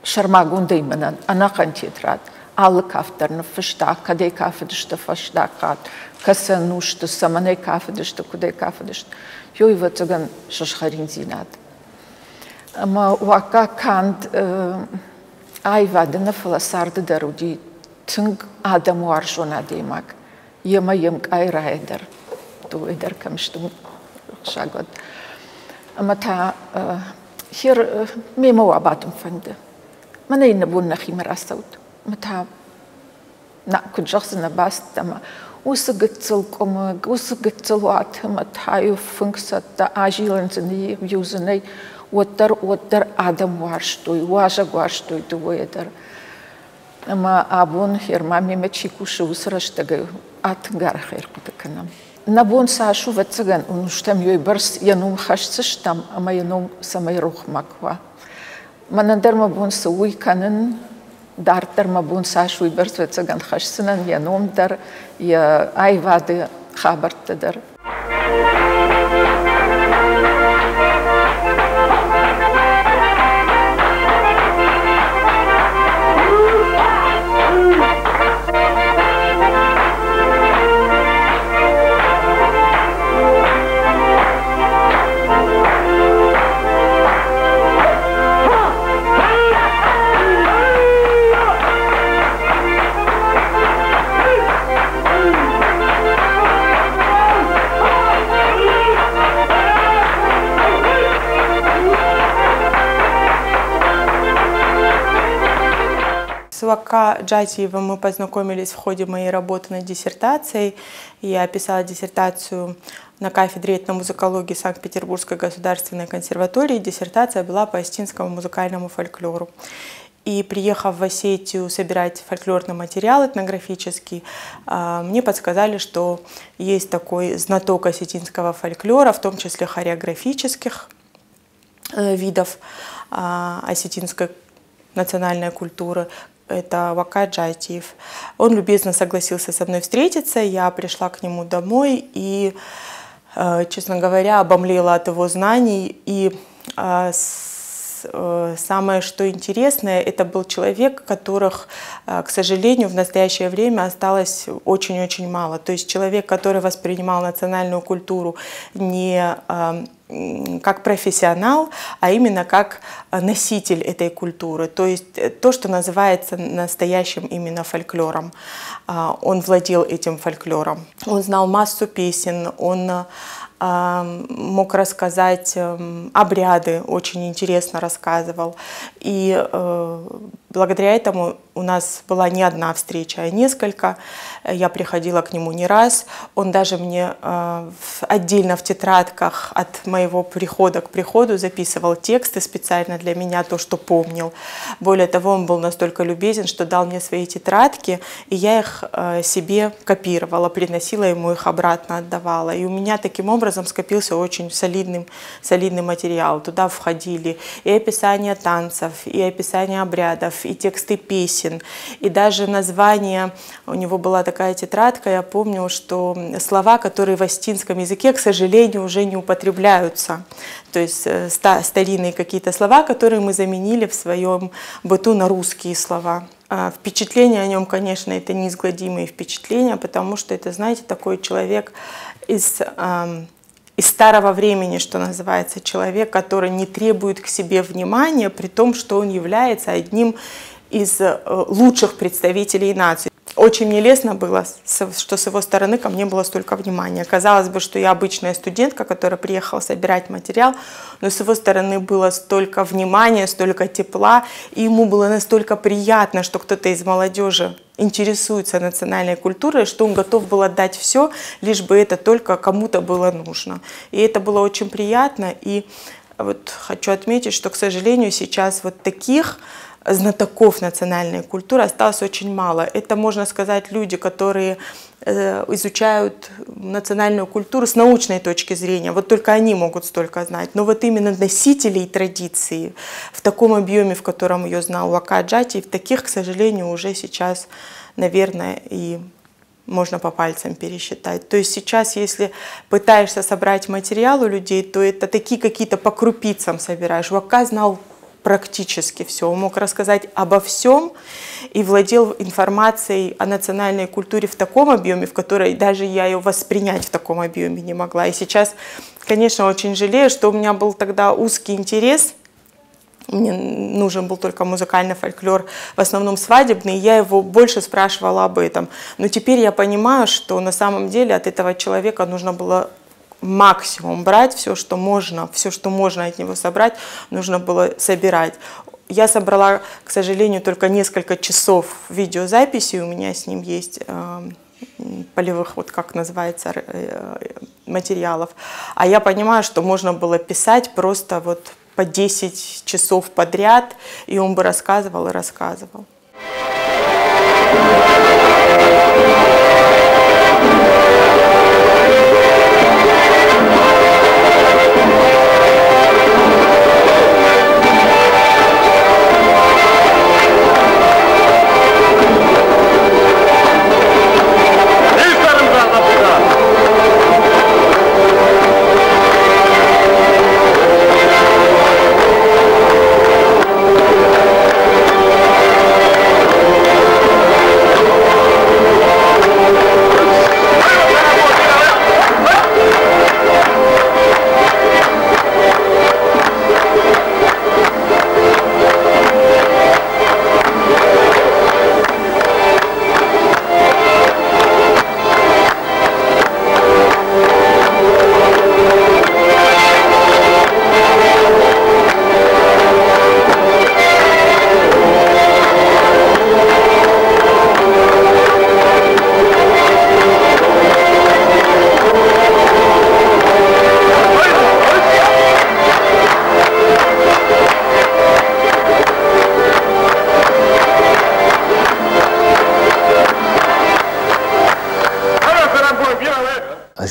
Сӕрмагондӕй мӕнӕн ӕнӕхъӕн тетрад, алы кафт дӕр ныффыста, кӕдӕй кафыдысты фӕстаг хатт, кӕцы ӕнусты, цӕмӕнӕй кафыдысты, куыдӕй кафыдысты. Ёй, ӕвӕццӕгӕн, сызгъӕриндзинад. Ӕмӕ Уакка канд аивады нӕ, фӕлӕ царды дӕр уыди тынг адӕмуарзон адӕймаг. Йемӕ йе мкъай Рая дӕр, дыууӕ дӕр кӕм сты, рухсаг уӕд. Ӕмӕ та хер мемӕ уӕ бадын фӕнды. Мӕнӕ иннӕ бон нӕхимӕ рацӕут. Ӕмӕ та нӕ куыд зӕгъдзынӕ, бацыдтӕ ӕмӕ уыцы гыццыл къуымы, уыцы гыццыл уаты ӕмӕ та-иу фынг цӕттӕ, азилын дзы иу дзы нӕй, уӕддӕр, уӕддӕр адӕм уарзтой, уазӕг уарзтой дыууӕйӕ дӕр. Ӕмӕ абон Херма мемӕ чи кусы, уыцы рӕстӕгӕй тынг арӕх ӕрхъуыды кӕнӕм. Нӕ бон цас у, ӕвӕццӕгӕн, ӕнустӕм уый бӕрц йӕ ном хӕсдзыстӕм ӕмӕ йӕ ном цӕмӕй рох макуы уа. Мӕнӕн дӕр мӕ бон цы уый кӕнын, дарддӕр мӕ бон цас уыйбӕрц, ӕвӕццӕгӕн, хӕсдзынӕн йӕ ном дӕр, йӕ аивады хабӕрттӕ дӕр.
С Вакка Джатиевым мы познакомились в ходе моей работы над диссертацией. Я писала диссертацию на кафедре этномузыкологии Санкт-Петербургской государственной консерватории. Диссертация была по осетинскому музыкальному фольклору. И приехав в Осетию собирать фольклорный материал этнографический, мне подсказали, что есть такой знаток осетинского фольклора, в том числе хореографических видов осетинской национальной культуры, это Вака Джайтиев. Он любезно согласился со мной встретиться, я пришла к нему домой и, честно говоря, обомлела от его знаний. И самое, что интересное, это был человек, которых, к сожалению, в настоящее время осталось очень-очень мало. То есть человек, который воспринимал национальную культуру не как профессионал, а именно как носитель этой культуры. То есть то, что называется настоящим именно фольклором. Он владел этим фольклором. Он знал массу песен, он мог рассказать обряды, очень интересно рассказывал. И благодаря этому у нас была не одна встреча, а несколько. Я приходила к нему не раз. Он даже мне отдельно в тетрадках от моего прихода к приходу записывал тексты специально для меня, то, что помнил. Более того, он был настолько любезен, что дал мне свои тетрадки, и я их себе копировала, приносила ему их обратно, отдавала. И у меня таким образом скопился очень солидный материал. Туда входили и описание танцев, и описание обрядов, и тексты песен, и даже название. У него была такая тетрадка, я помню, что слова, которые в осетинском языке, к сожалению, уже не употребляются. То есть старинные какие-то слова, которые мы заменили в своем быту на русские слова. Впечатление о нем, конечно, это неизгладимые впечатления, потому что это, знаете, такой человек из старого времени, что называется, человек, который не требует к себе внимания, при том, что он является одним из лучших представителей нации. Очень мне лестно было, что с его стороны ко мне было столько внимания. Казалось бы, что я обычная студентка, которая приехала собирать материал, но с его стороны было столько внимания, столько тепла, и ему было настолько приятно, что кто-то из молодежи интересуется национальной культурой, что он готов был отдать все, лишь бы это только кому-то было нужно. И это было очень приятно. И вот хочу отметить, что, к сожалению, сейчас вот таких знатоков национальной культуры осталось очень мало. Это, можно сказать, люди, которые изучают национальную культуру с научной точки зрения. Вот только они могут столько знать. Но вот именно носителей традиции в таком объеме, в котором ее знал Вака Джайтиев, таких, к сожалению, уже сейчас, наверное, и можно по пальцам пересчитать. То есть сейчас, если пытаешься собрать материал у людей, то это такие какие-то по крупицам собираешь. Вака знал практически все. Он мог рассказать обо всем и владел информацией о национальной культуре в таком объеме, в которой даже я ее воспринять в таком объеме не могла. И сейчас, конечно, очень жалею, что у меня был тогда узкий интерес. Мне нужен был только музыкальный фольклор, в основном свадебный, и я его больше спрашивала об этом. Но теперь я понимаю, что на самом деле от этого человека нужно было максимум брать, все, что можно от него собрать, нужно было собирать. Я собрала, к сожалению, только несколько часов видеозаписи, у меня с ним есть полевых, вот как называется, материалов. А я понимаю, что можно было писать просто вот по 10 часов подряд, и он бы рассказывал и рассказывал.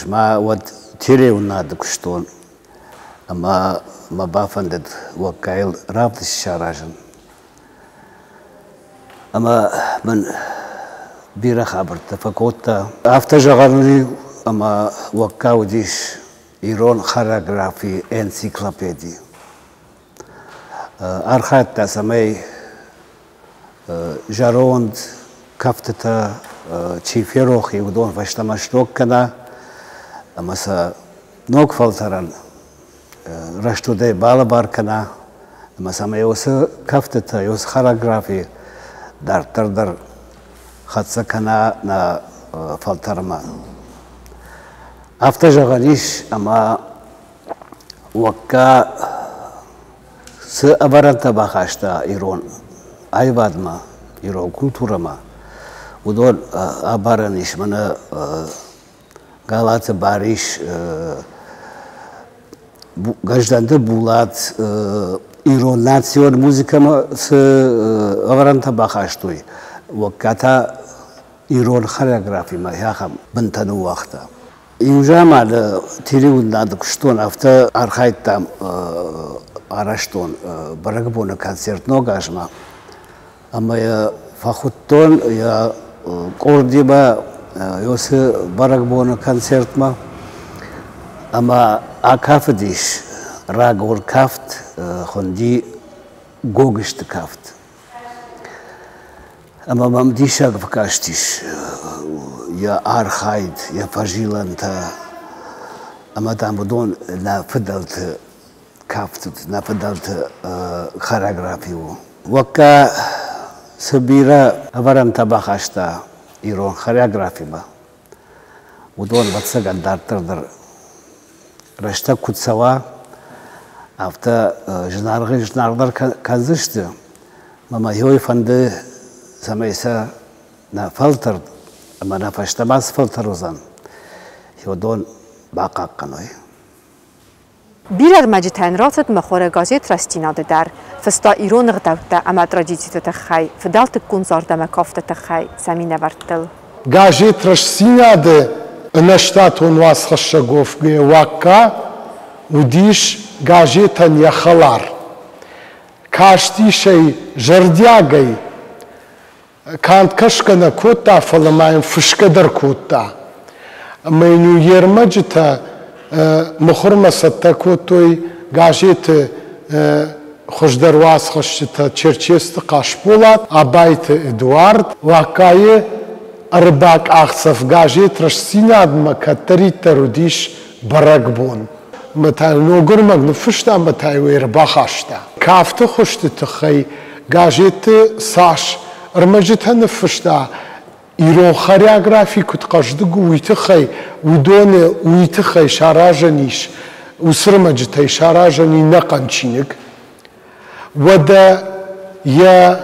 Ӕз ма уӕд телеуынынады куыстон ӕмӕ мӕ бафӕндыд Уӕгкайыл равдыст саразын. Ӕмӕ мын бирӕ хабӕрттӕ фӕкодта. Афтӕ зӕгъӕн уыди, ӕмӕ Уӕгка уыдис ирон хореографийы энциклопеди. Архайдта, цӕмӕй зӕронд кӕфтытӕ чи ферох и, уыдон фӕстӕмӕ сног кӕна ӕмӕ сӕ ног фӕлтӕрӕн рӕстудӕй балӕвар кӕна ӕмӕ цӕмӕй уыцы кӕфтытӕ, уыцы хореографи дарддӕр дӕр хӕццӕ кӕна нӕ фӕлтӕрмӕ. Афтӕ зӕгъӕн ис, ӕмӕ Уӕгка цы ӕвӕрӕнтӕ бахаста ирон аивадмӕ, ирон культурӕмӕ, уыдон абарӕн ис мӕнӕ Галаты Барис, Гӕздӕнты Булат ирон национ музыкӕмӕ цы ӕвӕрӕнтӕ бахастой, Уӕгка та ирон хореографимӕ ахӕм бынтӕ ныууагъта. Иу заманы телеуынынады куыстон, афтӕ архайдтам, арӕзтон бӕрӕгбоны концерт Ног азмӕ. Ӕмӕ йӕ фӕхуыдтон йӕ къордимӕ уыцы бӕрӕгбоны концертмӕ. Ӕмӕ акафыдис рагон кафт, хуынди Гогызты кафт. Ӕмӕ мӕм диссаг фӕкастис йӕ архайд, йӕ фӕзилӕнтӕ. Ӕмӕ, дам, уыдон нӕ фыдӕлты кафт уыд, нӕ фыдӕлты хореографи у. Уӕккӕ цы бирӕ ӕвӕрӕнтӕ бахаста ирон хореографимӕ, уыдон, ӕвӕццӕгӕн, дарддӕр дӕр рӕстӕг куыд цӕуа, афтӕ зынаргъӕй-зынаргъдӕр кӕндзысты. Ӕмӕ мӕ уый фӕнды, цӕмӕй сӕ нӕ фӕлтӕрд ӕмӕ нӕ фӕстӕмӕ цы фӕлтӕр уыдзӕн, уыдон бахъахъхъӕной.
Бирӕ ӕрмӕджытӕ йын рацыд мыхуыры газет «Рӕстдзинад-ы» дӕр. Фыста ирон ӕгъдӕуттӕ ӕмӕ традициты тыххӕй, фыдӕлтыккон зард ӕмӕ кафты тыххӕй сӕ минӕвӕрттыл.
Газет «Рӕстдзинад-ы» ӕнӕштатон уацхӕссӕг Уакка уыдис газетӕн йӕ хӕлар. Кастис ӕй зӕрдиагӕй, канд кӕсгӕ нӕ кодта, фӕлӕ ма йын фысгӕ дӕр кодта. Ӕмӕ йын-иу йе рмӕджытӕ мыхуырмӕ цӕттӕ кодтой газеты хуыздӕр уацхӕсджытӕ Черчесты Хъасболат, Абайты Эдуард, Уаккайы ӕрбакъахдзӕф газет «Рӕстдзинад-мӕ» кӕддӕриддӕр уыдис бӕрӕгбон. Ӕмӕ та ног ӕрмӕг ныффыста ӕмӕ та йӕ ӕрбахаста. Кафты хуызты тыххӕй газетты цас ӕрмӕджытӕ ныффыста, ирон хореографи куыд хъӕздыг у, уый тыххӕй уыдоны уый тыххӕй саразӕн ис, уыцы ӕрмӕджытӕй саразӕн и ӕнӕхъӕн чиныг. Уӕдӕ йӕ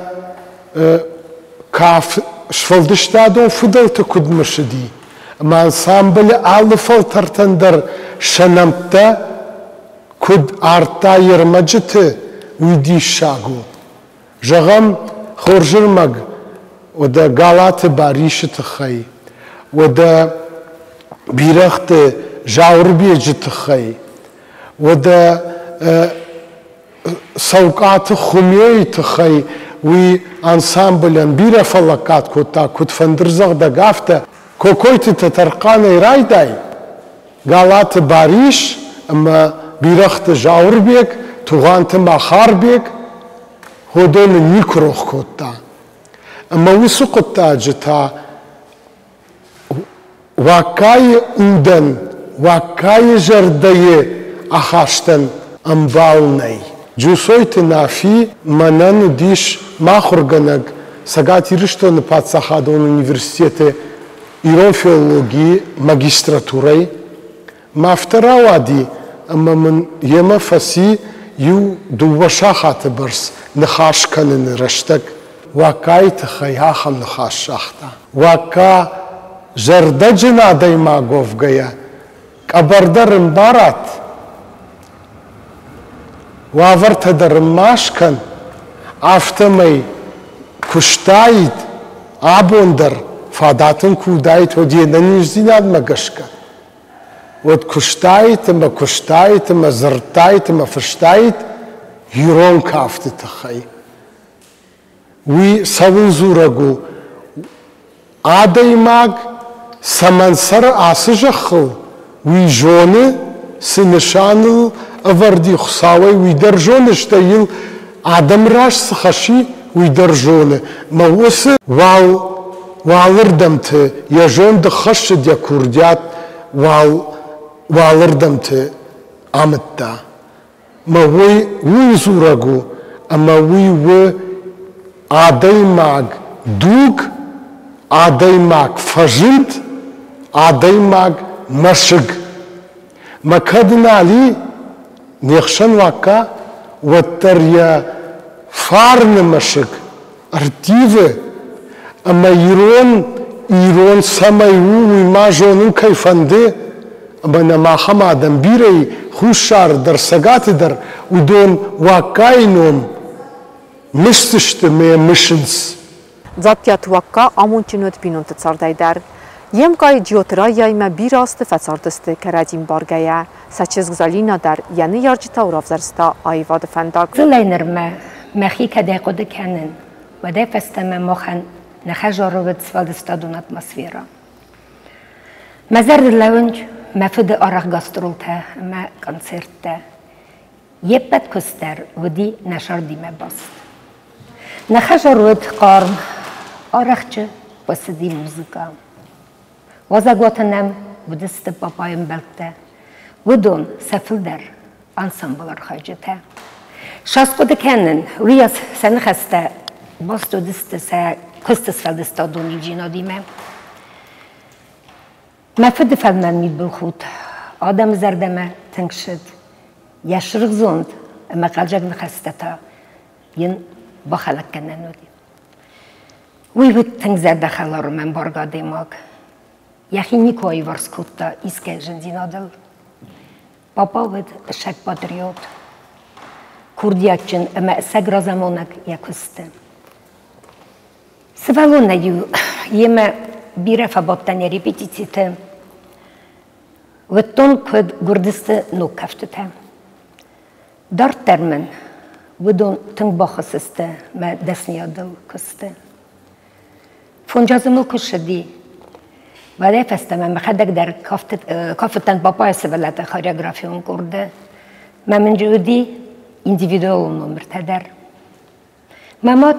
каф сфӕлдыстадон фыдӕлты куыд мысыди, ӕмӕ ансамблы алы фӕлтӕртӕн дӕр сӕ нӕмттӕ куыд ардта йе рмӕджыты, уый диссаг у. Зӕгъӕм, хорз ӕрмӕг уӕдӕ Галаты Барисы тыххӕй, уӕдӕ Бирӕгъты Зауырбеджы тыххӕй, уӕдӕ Цӕукъаты Хуымейы тыххӕй уый ансамблӕн бирӕ фӕлӕггад кодта, куыд фӕндырдзӕгъдӕг, афтӕ. Кокойты Тӕтӕрхъанӕй райдай, Галаты Барис ӕмӕ Бирӕгъты Зауырбег, Тугъанты Махарбег уыдоны никуы рох кодта. Ӕмӕ уыцы хъуыддаджы та Уаккайы удӕн, Уаккайы зӕрдӕйы ахастӕн ӕмбал нӕй. Джусойты Нафи мӕнӕн уыдис мӕ ахуыргӕнӕг Цӕгат Ирыстоны паддзахадон университеты ирон филологийы магистратурӕйы. Мӕ афтӕ рауади, ӕмӕ мын йемӕ фӕци иу-дыууӕ сахаты бӕрц ныхас кӕныны рӕстӕг. Уаккайы тыххӕй ахӕм ныхас загъта. Уакка зӕрдӕджын адӕймаг уӕвгӕйӕ, къӕбӕр дӕр ын барат, уавӕртӕ дӕр ын ма скӕн, афтӕмӕй куыстаид, абон дӕр фадат ын куы уыдаид, уӕд йе нӕниздзинадмӕ гӕсгӕ. Уӕд куыстаид ӕмӕ куыстаид ӕмӕ дзырдтаид ӕмӕ фыстаид ирон кафты тыххӕй. Уый цӕуыл дзурӕг у? Адӕймаг цӕмӕн цӕры ацы зӕххыл, уый зоны, цы нысаныл ӕвӕрд и Хуыцауӕй, уый дӕр зоны, стӕй йыл адӕмы раз цы хӕс и, уый дӕр зоны. Мӕ уыцы уал уалырдӕмты йӕ зонд ӕххӕссыд, йӕ курдиат уал уалырдӕмты амыдта. Мӕ уый ууыл дзурӕг у, ӕмӕ уый у адӕймаг дуг, адӕймаг фӕзынд, адӕймаг мӕсыг. Мӕ кӕд нал и, не хсӕн уагка, уӕддӕр йӕ фарны мӕсыг ӕрттивы, ӕмӕ ирон ирон цӕмӕй у, уый ма зонын кӕй фӕнды, ӕмӕ нӕм ахӕм адӕм бирӕ и, Хуссары дӕр, Цӕгаты дӕр, уыдон Уагкайы ном мысдзысты мӕ мысынц.
Дзаттиаты Уагка амондджын уыд бинонты цардӕй дӕр. Йе мкъай Джиоты Райяимӕ бирӕ азты фӕцардысты кӕрӕдзи мбаргӕйӕ. Сӕ чызг Зӕлинӕ дӕр йӕ ныййарджытау равзӕрста аивады фӕндаг.
Дзыллӕй нырмӕ мӕхи кӕдӕй хъуыды кӕнын, уӕдӕй фӕстӕмӕ махӕн нӕ хӕдзары уыд сфӕлдыстадон атмосферӕ. Мӕ зӕрдыл лӕууынц мӕ фыды арӕх гастролтӕ ӕмӕ концерттӕ. Йе ппӕт куыст дӕр уыди нӕ сӕрдимӕ баст. Нӕ хӕдзар уыд хъарм, арӕхджы хъуысыди музыкӕ. Уазӕгуаты нӕм уыдысты папайы ӕмбӕлттӕ. Уыдон сӕ фылдӕр ансамблы архайджытӕ. Саскъуыды кӕнын, уыйас сӕ ныхӕстӕ баст уыдысты сӕ куысты сфӕлдыстадон ивджинадимӕ. Мӕ фыды фӕлмӕн мидбылхудт адӕмы зӕрдӕмӕ тынг ссыд. Йӕ сырхзонд ӕмӕ хъӕлдзӕг ныхӕстӕ та йын бахӕлӕг кӕнӕн уыди. Уый уыд тынг зӕрдӕхӕлар ӕмӕ ӕмбаргӕ адӕймаг. Йӕхи никуы аиварс кодта искӕй зындзинадыл. Папа уыд ӕцӕг патриот, курдиатджын ӕмӕ ӕцӕг разамонӕг йӕ куысты. Сывӕллонӕй-иу йемӕ бирӕ фӕбадтӕн йӕ репетициты. Уыдтон, куыд гуырдысты ног кӕфтытӕ. Дарддӕр мын уыдон тынг баххуыс сты мӕ дӕсныйадыл куысты. Фондз азы мыл куы ссыди, уӕдӕй фӕстӕмӕ мӕхӕдӕг дӕр кафыдтӕн папайы сывӕллӕтты хореографион къорды. Мӕ мын уыди индивидуалон номыртӕ дӕр. Мӕ мад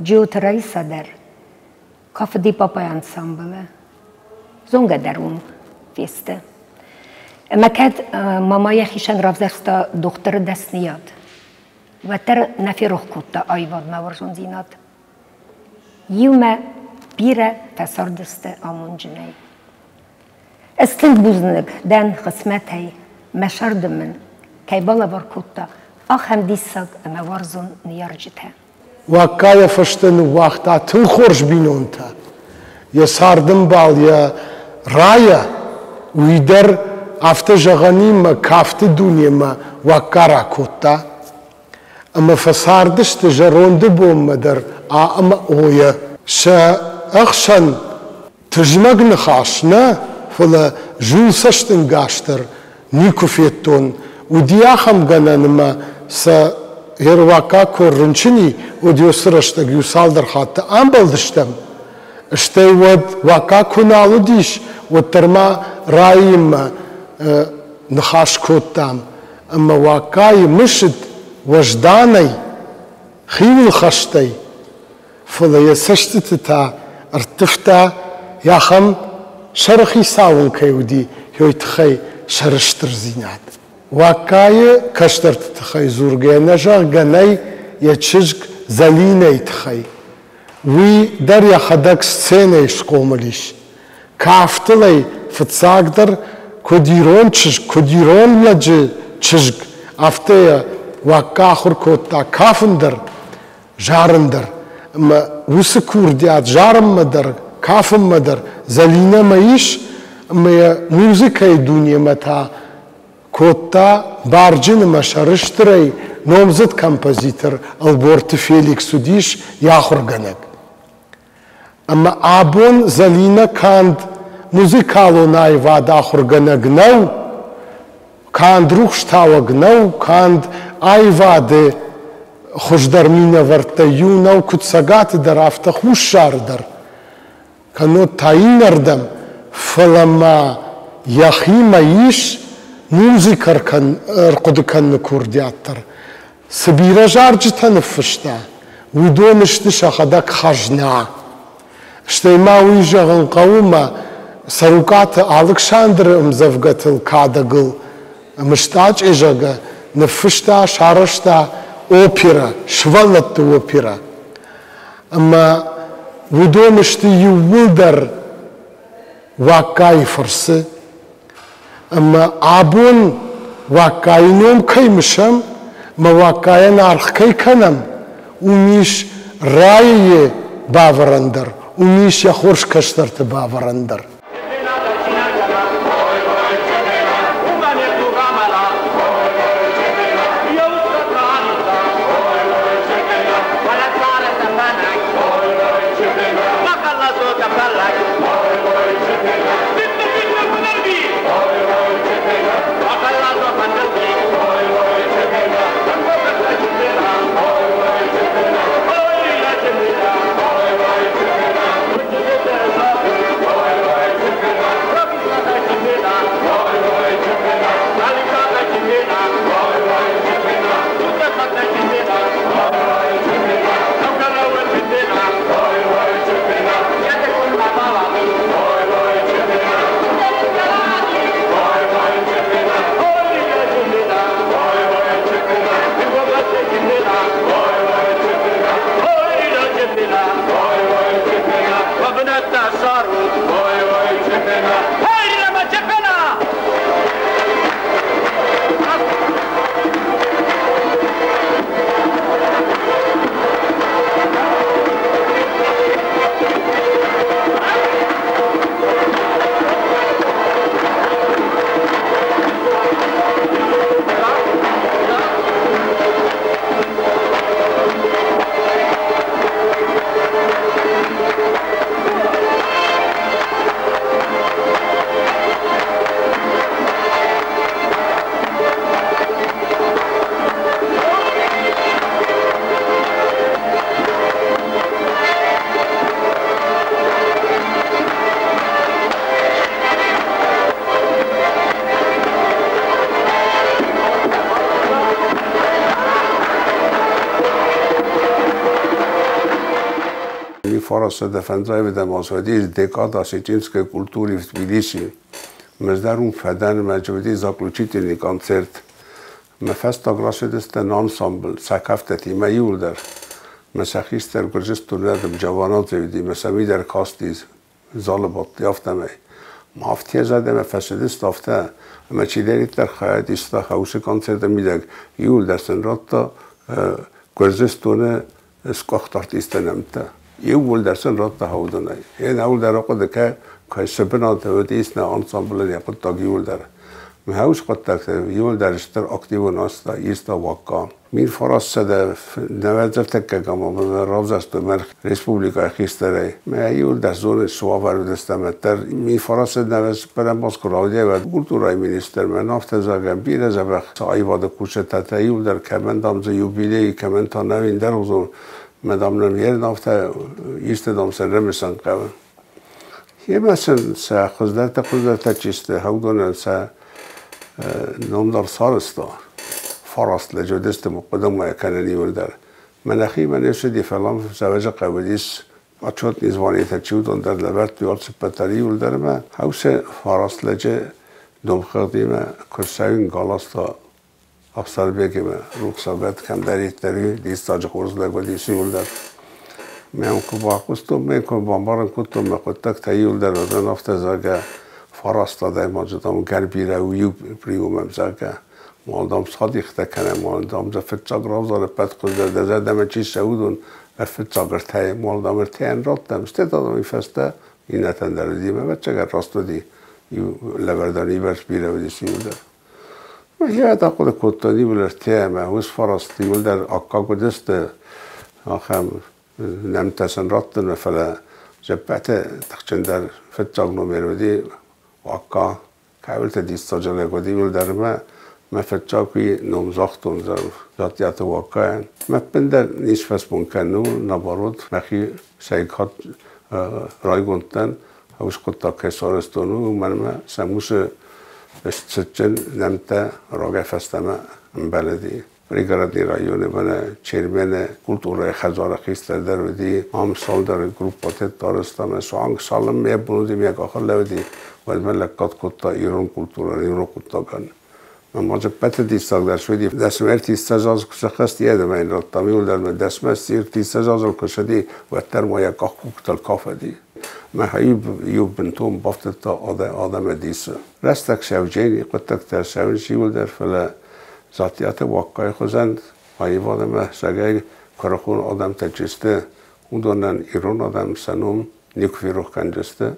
Джиоты Раиса дӕр кафыди папайы ансамблы. Зонгӕ дӕр уым фесты. Ӕмӕ кӕд мама йӕхицӕн равзӕрста дохтыры дӕсныйад, уӕддӕр нӕ ферох кодта аивадмӕ уарзондзинад. Иумӕ бирӕ фӕцардысты амондджынӕй. Ӕз тынг бузныг дӕн хъысмӕтӕй, мӕ сӕрды мын кӕй балӕвар кодта, ахӕм диссаг ӕмӕ уарзон ныййарджытӕ.
Уагка йӕ фӕстӕ ныууагъта тынг хорз бинонтӕ. Йӕ цардӕмбал йӕ Рая, уый дӕр афтӕ зӕгъӕнимӕ кафты дунемӕ Уагка ракодта. Ӕмӕ фӕцардысты зӕронды бонмӕ дӕр А ӕмӕ О-йӕ. Сӕ ӕхсӕн тызмӕг ныхас нӕ, фӕлӕ зул цӕстӕнгас дӕр никуы федтон. Уыди ахӕм гӕнӕн ӕмӕ сӕ Гъеруакка куы ӕррынчын и, уӕд уыцы рӕстӕг иу цалдӕр хатты амбӕлдыстӕм. Стӕй уӕд Уакка куы нал уыдис, уӕддӕр ма Райимӕ ныхас кодтам. Ӕмӕ Уаккайы мысыд уӕзданӕй, хиуылхӕстӕй, фӕлӕ йӕ цӕстыты та ӕрттывта, ахӕм сӕрыхицау ын кӕй уыди, уый тыххӕй сӕрыстырдзинад. Уаккайы кӕстӕрты тыххӕй дзургӕйӕ нӕ зӕгъгӕ нӕй йӕ чызг Зӕлинӕйы тыххӕй. Уый дӕр йӕхӕдӕг сценӕйы схъомыл ис. Кафтыл ӕй фыццагдӕр куыд ирон чызг, куыд ирон лӕджы чызг, афтӕ йӕ Уакка ахуыр кодта кафын дӕр, зарын дӕр. Ӕмӕ уыцы курдиат зарынмӕ дӕр, кафынмӕ дӕр Зӕлинӕмӕ ис, ӕмӕ йӕ музыкӕйы дунемӕ та кодта барджын ӕмӕ сӕрыстырӕй номдзыд композитор Ӕлборты Феликс уыдис йӕ ахуыргӕнӕг. Ӕмӕ абон Зӕлинӕ канд музыкалон аивады ахуыргӕнӕг нӕу, канд рухстауӕг нӕу, канд аивады хуыздӕр минӕвӕрттӕй иу нӕу куыд Цӕгаты дӕр, афтӕ Хуссары дӕр, кӕннод та иннӕрдӕм, фӕлӕ ма йӕхимӕ ис музыкӕ ӕрхъуыды кӕныны курдиат дӕр. Цы бирӕ зарджытӕ ныффыста, уыдон сты сӕхӕдӕг хӕзна. Стӕй ма уый зӕгъын хъӕуы мӕ Цӕрукъаты Алыксандры ӕмдзӕвгӕтыл кадӕгыл Мыстачъе, зӕгъгӕ, ныффыста, сарӕзта оперӕ, сывӕллӕтты оперӕ. Ӕмӕ уыдон сты иууылдӕр Уаккайы фӕрцы. Ӕмӕ абон Уаккайы ном кӕй мысӕм, мӕ Уаккайӕн аргъ кӕй кӕнӕм, уым ис Райы бавӕрӕн дӕр, уым ис йӕ хорз кӕстӕрты бавӕрӕн дӕр.
405 азы декада осетинской культуры в Тбилиси. Мыздарум фӕдӕн мӕ заключительный концерт. Мӕ фӕстаг рацыдысты ансамбль сӕ кафтытимӕ иуылдӕр. Мӕ сӕ хистӕр Гуырдзыстоны адӕм Джаванадзе уыди, мӕ сӕ уый дӕр касти залы бадти, афтӕмӕй. Ма афтӕ зӕрдӕмӕ фӕцыдысты, афтӕ, ӕмӕ чидӕриддӕр хайад иста хаусы концерты мидӕг, иуылдӕр сын радта Гуырдзыстоны сгуыхт артисты нӕмттӕ. Иууылдӕр сын радта хаудынӕй. Йе нӕуылдӕр ахъуыды кӕ, кӕй цы бынаты уыдис нӕ ансамблы йӕ хъуыддаг иууылдӕр. Мӕ уыцы хъуыддӕгты иууылдӕр стыр активон аста, иста Уакка. 1999 равзӕрстой мӕ республикӕйы хистӕрӕй. Мӕ иууылдӕр зонынц, цы уавӕр уыдыстӕм ӕддӕр. 1994 аз куы рауайа культурӕйы министр, мӕн афтӕ зӕгъӕм, бирӕ дзӕбӕх аивады кусджытӕ иууылдӕр, кӕмӕн, дам, дзы юбилей, кӕмӕн та нӕ ӕндӕргъуызон. Мӕ, дам, нӕм йе афтӕ исты, дам, сӕ рымысын хъӕуы. Йемӕ сын сӕ хуыздӕртӕ чи сты, уыдонӕн сӕ номдар сарӕзта. Фараст лӕджы уыдысты хъуыдымӕ кӕнын иуылдӕр. Мӕ нӕхимӕ не ссыди, фӕлӕ Сӕвӕджы хъӕуы уыдис отчетный званиетӕ чи уыдон дӕр лӕвӕрдтой алцыппӕт дӕр иуылдӕр ӕмӕ хӕусы фараст лӕджы номхыгъдимӕ куы ссӕуин галаста Ӕхсарбегимӕ рухсагӕд кӕмдӕриддӕр и, диссаджы хорз лӕг уыдис иуылдӕр. Мӕм куы бахъуыстон, мӕ куы бамбарын кодтон мӕ хъуыддӕгтӕ иуылдӕр, уыдон афтӕ, зӕгъгӕ, фараст адӕймаджы, дам, гӕр бирӕ у иу приемӕм, зӕгъгӕ. Мал, дам, садихтӕ кӕнӕм, мал, дам, дзы фыццаг равзары ӕппӕт хуыздӕр дӕ зӕрдӕмӕ чи цӕуы, уыдон фыццаг ӕртӕйы, мал, дам, ӕртӕйӕн радтам, стӕй та, дам, уый фӕстӕ иннӕтӕн дӕр уыди, ӕмӕ ӕвӕццӕгӕн раст уыди, иу лӕвӕрдӕн уыйбӕрц бирӕ уыдис иуылдӕр. Йӕ ахъуыды кодтон иуыл ӕртӕ ӕмӕ уыцы фараст иуылдӕр аккаг уыдысты ахӕм нӕмттӕ сын раттынмӕ, фӕлӕ Се ппӕты тыхджындӕр фыццаг номер уыди Уакка. Кӕуылты диссаджы лӕг уыди, уый дӕр мӕ фыццаг уый ном загътон Дзаттиаты Уаккайӕн. Мӕ ӕппындӕр не сфӕсмон кӕнын, наоборот, мӕхи сӕйгхатт райгонд дӕн, уыцы хъуыддаг кӕй сарӕзтон, уымӕн ӕмӕ сӕм уыцы цытджын нӕмттӕ рагӕй фӕстӕмӕ ӕмбӕлыди. Пригородный районы мӕнӕ Чермены культурӕйы хӕдзары хистӕр дӕр уыди, ам цалдӕр группӕтӕ арӕзтам, суанг цалынмӕ йӕ бон уыди, мӕ къахыл лӕууыди, уӕдмӕ лӕггад кодта ирон культурӕ, ирон хъуыддагӕн. Мӕ ӕппӕты диссагдӕр суыди, 10 ӕмӕ 30 азы куы сӕххӕст и, ӕмӕ йын радтам иуылдӕр мӕ 10 ӕмӕ 30 азыл куы цыди, уӕддӕр ма йӕ къахкъухтыл кафыди. Мӕ иу бынтон бафтыдта адӕмы дисы. Рӕстӕг сӕвджени, хъуыддӕгтӕ цӕуынц иуылдӕр, фӕлӕ Дзаттиаты Уаккайы хуызӕн аивад ӕмӕ сӕгӕй куырыхон адӕмтӕ чи сты, уыдонӕн ирон адӕм сӕ ном никуы ферох кӕндзысты,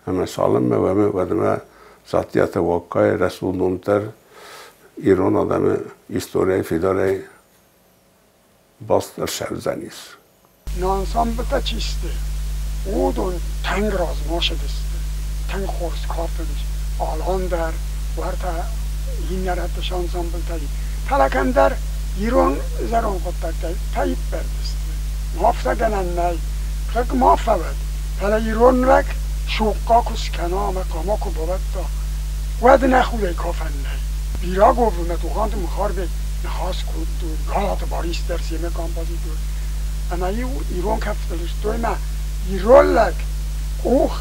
ӕмӕ цалынмӕ уӕмӕ, уӕдмӕ Дзаттиаты Уаккайы рӕсугъд ном дӕр ирон адӕмы историйӕ фидарӕй баст ӕрцӕудзӕнис.
На ансамблтӕ чи сты, уыдон тынг размӕ цыдысты, тынг хорз кафтыдысты. Алан дӕр, уӕртӕ иннӕ рӕтты ансамблтӕй. Фӕлӕ кӕмдӕр ирон зӕронд хъуыддӕгтӕй фӕиппӕрд сты. Афтӕ гӕнӕн нӕй. Хъыг ма фӕуӕд, фӕлӕ ирон лӕг цухъхъа куы скӕна ӕмӕ хъама куы бавӕдта, уӕд ын ӕхудӕй кафӕн нӕй. Пироговимӕ Тугъанты Мухарбег ныхас кодтой, Галаты Барис дӕр семӕ композитор. Ӕмӕ-иу ирон кӕфтыл стой мӕ ирон лӕг къух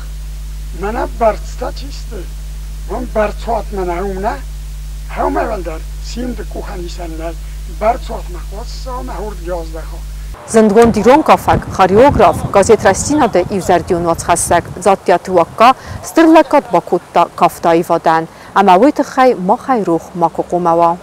мӕнӕ бӕрцтӕ чи сты, уым бӕрцуатмӕ нӕ уым нӕ, хӕумӕ уӕлдӕр симды къухӕн исӕн нӕй, бӕрцуатмӕ хъуассау мӕ хурдги аздӕха.
Зындгонд ирон кафӕг, хореограф, газет Рӕстдзинад-ы иузӕрдион уацхӕссӕг Дзаттиаты Уакка стыр лӕггад бакодта кафты аивадӕн, ӕмӕ уый тыххӕй махӕй рох макуы хъуамӕ уа.